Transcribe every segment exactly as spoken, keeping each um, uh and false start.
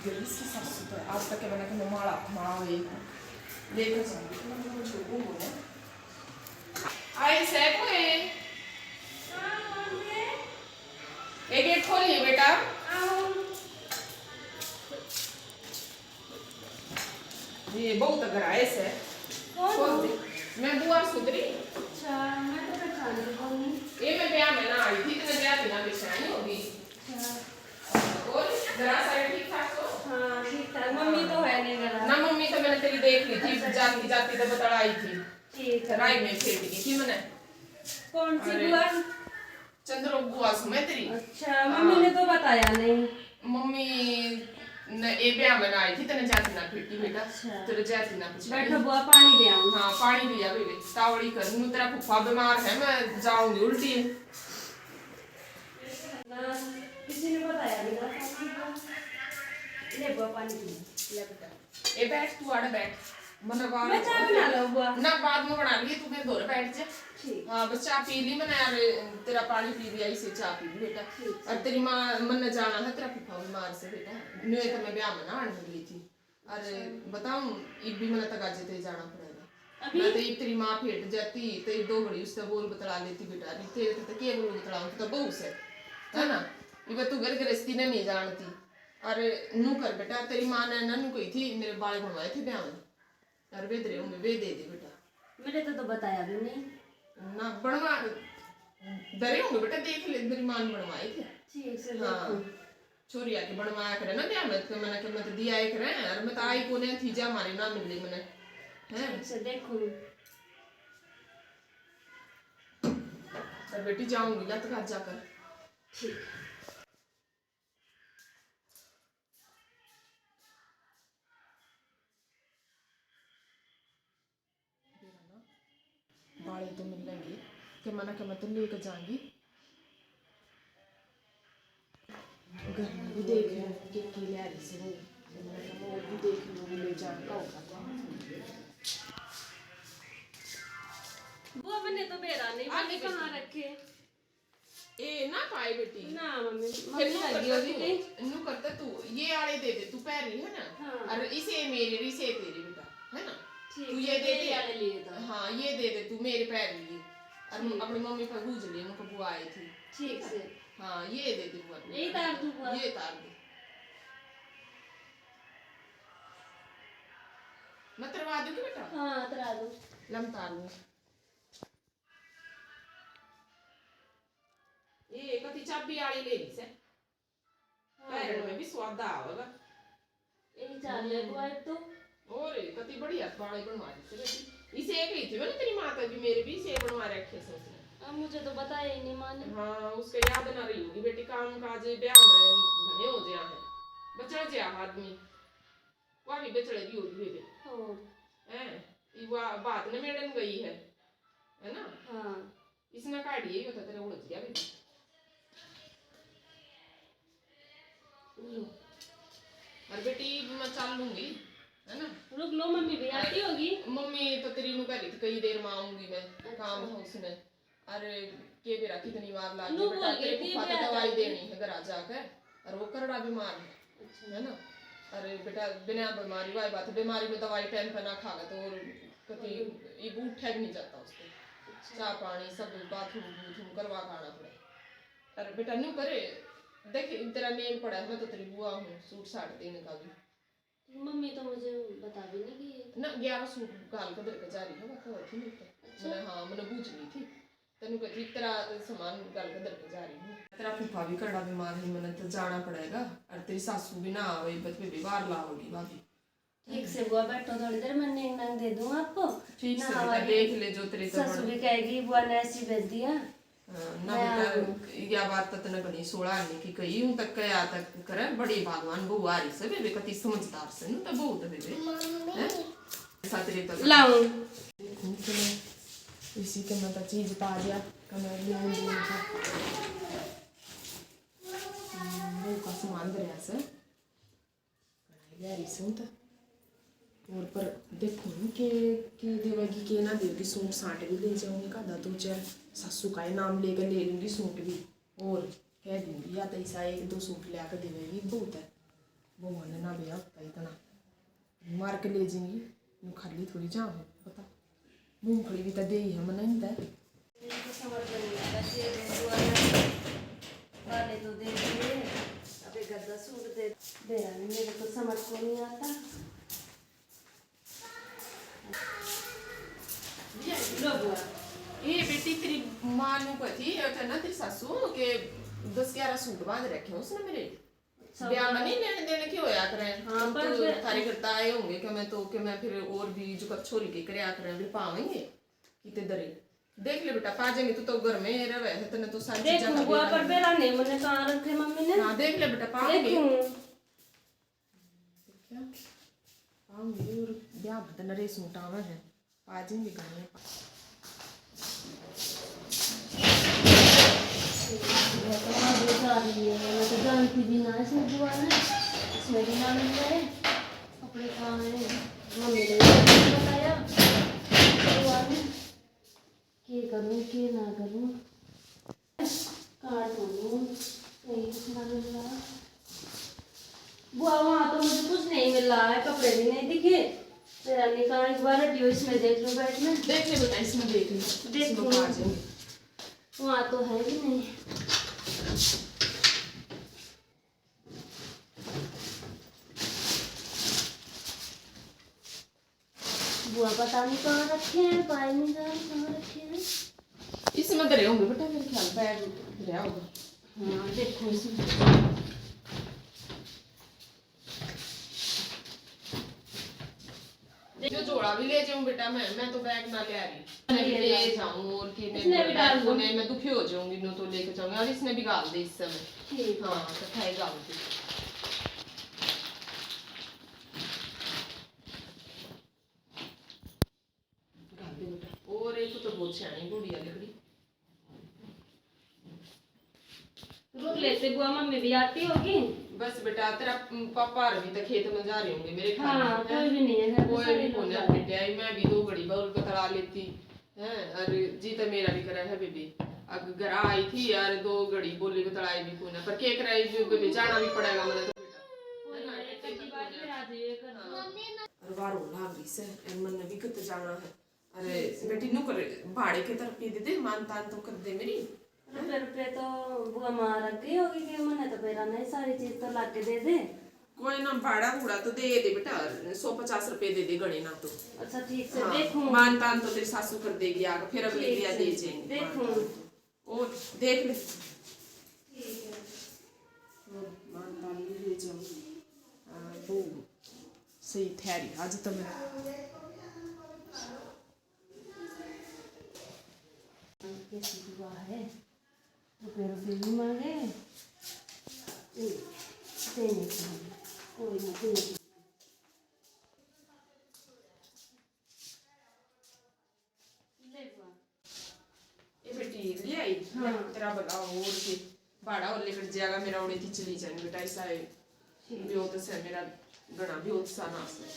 गई इसकी सासू तो आज तक मैंने कहा माला माला हुई लेकर जाऊंगी। आए से कोई ये गेट खोलिए बेटा। ये बहुत अगर आए से कौन खोल दे। मैं बुआ सुधरी। अच्छा, मैं तो पहचानती कौन नहीं। ये मैं ब्याह में ना आई थी, इतने ब्याह में ना बिछाई होगी। अच्छा। और जरा सा ठीक ठाक हो? हाँ, ठीक ठाक। मम्मी तो है नहीं घर। ना, मम्मी तो मैंने तेरी देख ली थी, अच्छा, जाती जाती तो बतला आई थी। ठीक है। राई में फेंक दी थी मैंने। कौन सी अरे। बुआ? चंद्रो बुआ सु मैं तेरी। अच्छा, हाँ। मम्मी ने तो बताया नहीं। मम्मी ने ए ब्याह में ना आई थी, तने जाती ना फिरती बेटा। अच्छा। तेरे जाती ना कुछ बैठो बुआ, पानी ले आऊं। हाँ, पानी ले आ बेबे, तावड़ी कर। नू तेरा फुफा बीमार है, मैं जाऊंगी उल्टी। ना, किसी ने बताया नहीं ना। ले बुआ, पानी पी ले। ले बेटा। ए बैठ, तू आड़े बैठ। मने बाद मैं चाय बना लो बुआ। ना, बाद में बना लिए, तू मेरे धोरे बैठ जा। ठीक। हाँ, बस चाय पी ली मैंने यार, तेरा पानी पी लिया, इसे चाय पी ली बेटा। ठीक। और तेरी माँ, मन्ने जाना है तेरा फूफा बीमार से बेटा, न्यू तो मैं ब्याह में ना आने वाली थी। और अच्छा। बताऊं, इब भी मन्ने तगाजे ते जाना पड़ेगा। अभी? मैं तो इब तेरी माँ फेट जाती तो इब दो घड़ी उससे बोल बतला लेती बेटा। अभी तेरे तो के बोल बतलाऊं, तू तो बहू से, है ना? इब तू घर गृहस्थी ने नहीं जानती। और नू कर बेटा, तेरी माँ ने ना नू कही थी, मेरे बाल बनवाए थे ब्याह में। और वे धरे होंगे, वे दे दे बेटा। मेरे तो, तो बताया भी नहीं। ना बनवा, धरे होंगे बेटा, देख ले, मेरी माँ ने बनवाए थे। ठीक से हाँ। देखो। छोरी आके बनवाया करे ना ब्याह में, तो मैंने कहा, मैं तो दिया एक रहे, और मैं तो आई कोने थी जा, हमारे ना मिलने मैंने। हैं? ठीक से देखो। तो बेटी जाऊंगी लत घर जाकर। ठीक। बाले तो मिलेंगे, कि मना के मैं तो लेके जाऊंगी। घर में भी देख लो, के के ले आ रही से वो। मना के मैं और भी देख लूंगी, ले जाने का होगा तो। वो मैंने तो बेरा नहीं, आ मैंने नहीं कहाँ बेटी। रखे? ए ना पाए बेटी। ना मम्मी, फिर मम्मी नू लगी करता होगी तू, कहीं। नू करता तू, ये आले दे दे, तू पहन रही है ना? हाँ। और इसे मेरे, इसे तेरे बेटा, है ना? ठीक तू है, ये दे ये दे। आले लिए तो। हाँ, ये दे दे तू मेरे पहन लिए। और ठीक। अपनी मम्मी पर बूझ लिए, उनको बुआ आई थी। ठीक से। हाँ, ये दे दे बुआ। यही तार दूँ बुआ। ये तार दे। मैं तरवा दूँ बेटा? हाँ, तरवा दूँ। लम तार दूँ। ये कति चाबी आली ले ली से। हाँ। पैरण में भी स्वाद आवेगा। यही चाल है बुआ तो। और कति बढ़िया बाले बनवा दी से बेटी। इसे एक ही थी ना तेरी माता भी, मेरे भी इसे बनवा रखे से उसने। अब मुझे तो बताया ही नहीं माँ ने। हाँ, उसके याद ना रही होगी बेटी, काम काज ब्याह में घने हो गया है, बचड़ गया आदमी, वह भी बचड़ भी होगी बेबे। और हैं, ये वह बात न मेड़न गई है, है ना? हाँ। इसने काढ़ी है, यो तो तेरे उलझ गया बेबे। लो। और बेटी, मैं चल लूंगी, है ना? रुक लो, मम्मी भी आती होगी। मम्मी तो तेरी नू कह रही थी, कई देर में आऊंगी मैं, अच्छा। काम है उसने। अरे, के बेरा कितनी बार लाग नू गई बेटा, बोल तेरे गई थी फूफा तो बेरा दवाई तो देनी है घर आ जाकर, और वो करड़ा बीमार है, अच्छा। है ना? अरे बेटा, बिना बीमारी वाली बात, बीमारी में दवाई टाइम पे ना खावे तो और कभी और? ये उठा भी नहीं जाता उसको। अच्छा। चाय पानी सब बाथरूम बूथरूम करवा के आना पड़े। अरे बेटा, न्यू करे, देख तेरा नेम पड़ा है, मैं तो तेरी बुआ हूँ, सूट साट देने का भी। मम्मी तो मुझे बता भी नहीं गई। ना, ग्यारह सूट घाल के धर के जा रही है, वो तो थी मेरे पे। अच्छा। मैंने, हाँ, मैंने बूझ ली थी। तन्नू कहती, "तेरा सामान घाल के धर के जा रही हूँ।" तेरा फूफा भी करड़ा बीमार है, मैंने तो जाना पड़ेगा। और तेरी सासू भी ना आवे, बत पे भी बाहर लाओगी भाभी। ठीक से बुआ, बैठो थोड़ी देर, मैं नींद नांद दे दूँ आपको। ठीक से ना बेटा, आवे। देख ले जो तेरे से सासू बने। भी कहेगी, "बुआ ने ऐसी भेज दिया।" हाँ, ना मैं बेटा, या बात तो तने घणी सोला आने की कही, यूं तक कया तक करे, बड़ी भागवान बहू आ रही से बेबे, कति समझदार से, नु तो बहुत है बेबे। मम्मी। हैं? साथ रे तो लाऊं। देखूं तो मैं इसी के मैं तो चीज पा गया, तो मैं ले लूं। हम्म, बहू का सामान धरया से। ले रही सूं तो। और पर देखूं के, के देवेगी, के ना देवेगी। सूट साट भी ले जाऊंगी, का दो चार सासू का ही नाम लेकर ले लूंगी सूट भी। और कह दूंगी, या तो ऐसा एक दो सूट ला के देवेगी, बहुत है। भगवान ने ना बेरा होता इतना। मार के ले जाएंगी, यूं खाली थोड़ी जा हो, पता। मूंगफली भी तो दे ही है मना इंदा। इनको समझ में नहीं आता, ये बुआ ने गाने तो दे दिए, अबे गद्दा सूट दे दे रहा है, मेरे को समझ को नहीं आता। ये लो बुआ। ये बेटी, तेरी माँ नू कही थी, ये ना तेरी सासू के दस ग्यारह सूट बांध रखे हैं उसने मेरे। सब ब्याह में नहीं लेने देने के होया करें। हाँ, हम पर तो फिर थारे घर तो आए होंगे कि मैं तो, कि मैं फिर और भी जो कर छोरी के करे आ करें, फिर पावेंगे किते दरे। देख ले बेटा, पा जाएंगे, तू तो घर में रहे है, तने तो सारी चीजें देखूं का बुआ, बेरा पर है। बेरा नहीं मैंने कहाँ रखे मम्मी ने। हाँ, देख ले बेटा, पावेंगे। देखूं। क्या? पाऊंगी और ब्याह में तो नरे सूट आवे हैं। पा जाएंगे घर में। बहुत आवाज आ रही है, मैं तो जानती भी ना है सब दुआ ने। इसमें भी ना मिल रहे कपड़े, कहाँ हैं? मम्मी ने भी नहीं बताया दुआ ने। के करूँ, के ना करूँ? कहाँ ढूंढूं? नहीं कुछ ना मिल रहा। बुआ, वहाँ तो मुझे कुछ नहीं मिल रहा है, कपड़े भी नहीं दिखे। तेरा निकाल, एक बार हटियो, इसमें देख लो, बैठ में। देख ले बेटा, इसमें देख ले। देख इसमें लो। कहाँ जाएंगे? वहाँ तो है भी नहीं। बुआ पता नहीं कहाँ रखे हैं, पाए नहीं जा रहे कहाँ रखे हैं। इसमें धरे होंगे बेटा, मेरे ख्याल बैग धरा होगा। हाँ, देखो इसमें। जो झोला भी ले जाऊं बेटा, मैं, मैं तो बैग ना ले आ रही। मैं भी ले जाऊं और कि मैं इसने भी बैग डाल को दूं। नहीं, मैं दुखी हो जाऊंगी, नो तो लेके जाऊंगी। और इसने भी गाल दे इस समय। ठीक। हाँ, तो खाए गाल दे। गाल दे बेटा। और एक तो बहुत सियाणी बूढ़ी है लकड़ी। रुक लेते बुआ, मम्मी भी आती होगी। बस बेटा, तेरा पापा और भी तो खेत में जा रहे होंगे मेरे ख्याल में, हाँ, हैं? कोई भी नहीं है घर पे, कोई सारे भी लोग कोने जा रहे हैं। बेटे, आई मैं भी दो घड़ी बाउल बतला लेती, हैं? और जी तो मेरा भी करा है बेबे, अब घर आई थी यार, दो घड़ी बोली बतलाई भी कोने, पर के कराई भी बेबे, जाना भी पड़ेगा मैंने तो बेटा, है ना? कोई नहीं, एक आधी बार फिर आ जाइए घर। हाँ। और बार हो लाग रही से, और मन भी कत जाना है। अरे बेटी, नु कर, भाड़े के तरफ ही दे दे, मान तान तो कर दे मेरी। रुपए, रुपए तो बुआ माँ रख गई होगी कि मैंने तो मेरा नहीं, सारी चीज तो ला के दे दे। कोई ना, भाड़ा भूड़ा तो दे दे बेटा, सौ पचास रुपए दे दे, घणे ना तो। अच्छा, ठीक से हाँ, देखूं। मान तान तो तेरी सासू कर देगी आगे, फिर अगले ठीक दिया से दे जाएंगे। देखूं। मान तान तो। और देख ले। ठीक है। और मान तान भी ले जाओ। हाँ, वो सही ठहरी आज तो मैं। कैसी दुआ है? रुपये, रुपये भी मांगे, ए, देने को नहीं। कोई ना, देने को। ले बुआ। ये बेटी ले आई, हाँ। तेरा भला हो, और के भाड़ा और लेकर जाएगा, मेरा उड़े थी चली जाएंगे बेटा, ऐसा है। ठीक। ब्योत से मेरा घना ब्योत सा नाश है।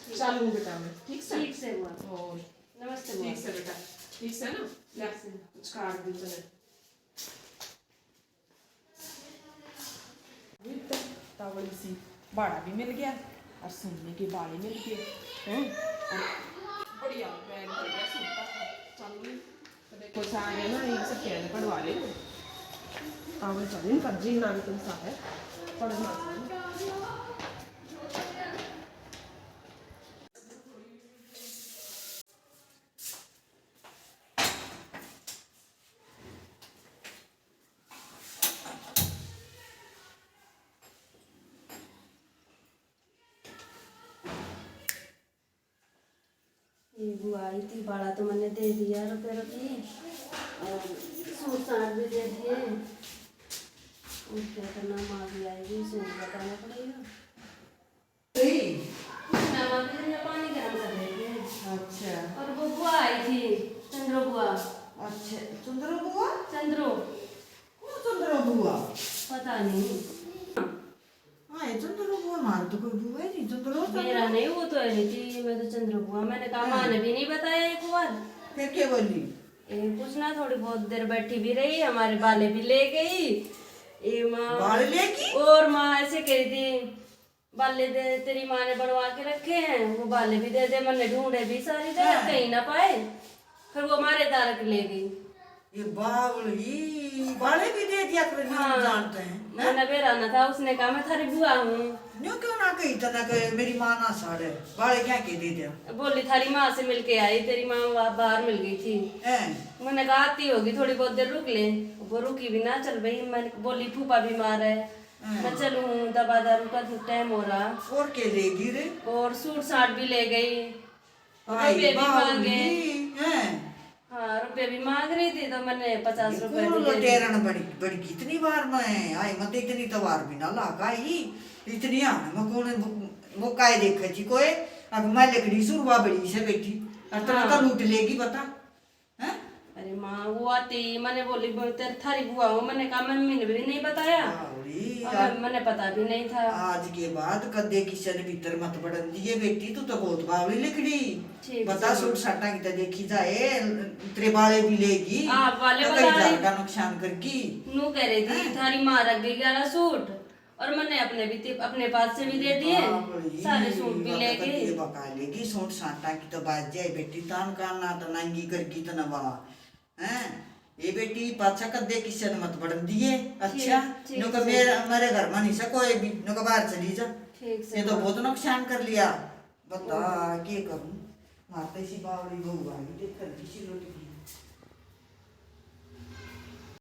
ठीक। चालू बेटा मैं, ठीक से? ठीक से बुआ। और नमस्ते बुआ। ठीक से बेटा, ठीक से ना? ले, ठीक से। कुछ काट दूं तने। तावड़ी सी भाड़ा भी मिल गया और सोने के बाले मिल गए हैं। और बढ़िया बैग भर गया सूट का। चल, तो देखो, सारे ना एक से पहले पढ़वा ले। तावड़ी चल, इनका जीना भी तुम सा है, पढ़ना सा है। ये बुआ आई थी, भाड़ा तो मैंने दे दिया रुपये रुपये, और सूट साट भी दे दिए। और क्या करना, माँ भी आएगी, उसे भी बताना पड़ेगा। कुछ ना, माँ के लिए पानी गर्म कर रही थी। अच्छा। और वो बुआ आई थी, चंद्रो बुआ। अच्छा, चंद्रो बुआ? चंद्रो। कौन चंद्रो बुआ? पता नहीं। हाँ, ये चंद्रो बुआ, मार तो कोई बुआ ही नहीं, चंद्रो, चंद्रो। मेरा नहीं, वो तो है नहीं थी, मैं तो चंद्रो बुआ। मैंने कहा, हाँ। माँ ने भी नहीं बताया एक बार। फिर क्या बोली? ए, कुछ ना, थोड़ी बहुत देर बैठी भी रही, हमारे बाले भी ले गई। ए माँ। बाल लेगी? और माँ ऐसे कह रही थी, बाले दे, तेरी माँ ने बनवा के रखे हैं, वो बाले भी दे दे। मैंने ढूंढे भी सारी जगह, हाँ। कहीं ना पाए। फिर वो मारे तारक ले गई। ये बावली, बाले भी दे दिया, फिर न्यू हाँ। जानते हैं, हैं? मैंने बेरा ना था, उसने कहा, "मैं थारी बुआ हूँ।" न्यू क्यों ना कही तना कि मेरी माँ ना साड़े, बाले क्या के दे दिया? बोली, "थारी माँ से मिलके आई, तेरी माँ वहाँ बाहर मिल गई थी।" हैं? मैंने कहा, "आती होगी, थोड़ी बहुत देर रुक ले।" वो रुकी भी ना, चल भाई। मैंने बोली, "फूफा बीमार है, हाँ। मैं चलूँ, दवा दारू का टाइम हो रहा।" और के लेगी रे? और सूट साट भी ले गई, आई रुपये भी बावली, मांगे। हैं? हाँ, रुपये भी मांग रही थी, तो मैंने पचास रुपये भी दे दिए। लुटेरन बड़ी, बड़ी कितनी बार मैं आई, मैं तो इतनी तवार भी ना लाग आई, इतनी आन मैं कौन मौका है देखे जी कोई। अब मैं लिखड़ी सुरवा बड़ी से बेटी, और तेरा तो हाँ। लूट लेगी, बता। हैं? अरे माँ, वो आती ही मैंने बोली, "ब-, तेरे, थारी बुआ हो।" मैंने कहा, "मम्मी ने भी नहीं बताया।" बावली, और आज मैंने पता भी नहीं था। आज के बाद कदे किसी ने भीतर मत बढ़न दिए बेटी, तू तो बहुत बावली लिखड़ी। ठीक बता, से। सूट साटा की तो देखी जाए, तेरे बाले भी लेगी, आप वाले तो बता कई रही। हजार का नुकसान करगी। नू कह रही थी, हैं? "थारी माँ रख गई ग्यारह सूट।" और मैंने अपने भी ति-, अपने पास से भी दे दिए, बाप रे, सारे सूट भी ले गई। बका लेगी, सूट साटा की तो बात जाए बेटी, तान का ना तो नंगी कर की तो नवा। हैं? ये बेटी पाछा कदे किसी ने मत बढ़न दिए। अच्छा, ठीक, नुका मेरे, मेरे घर में नहीं से कोई भी, नुका बाहर चली जा। ठीक से ये तो बहुत नुकसान कर लिया। बता, के करूं? मार तो इसी बावली बहू आ गई, देख कर किसी लोग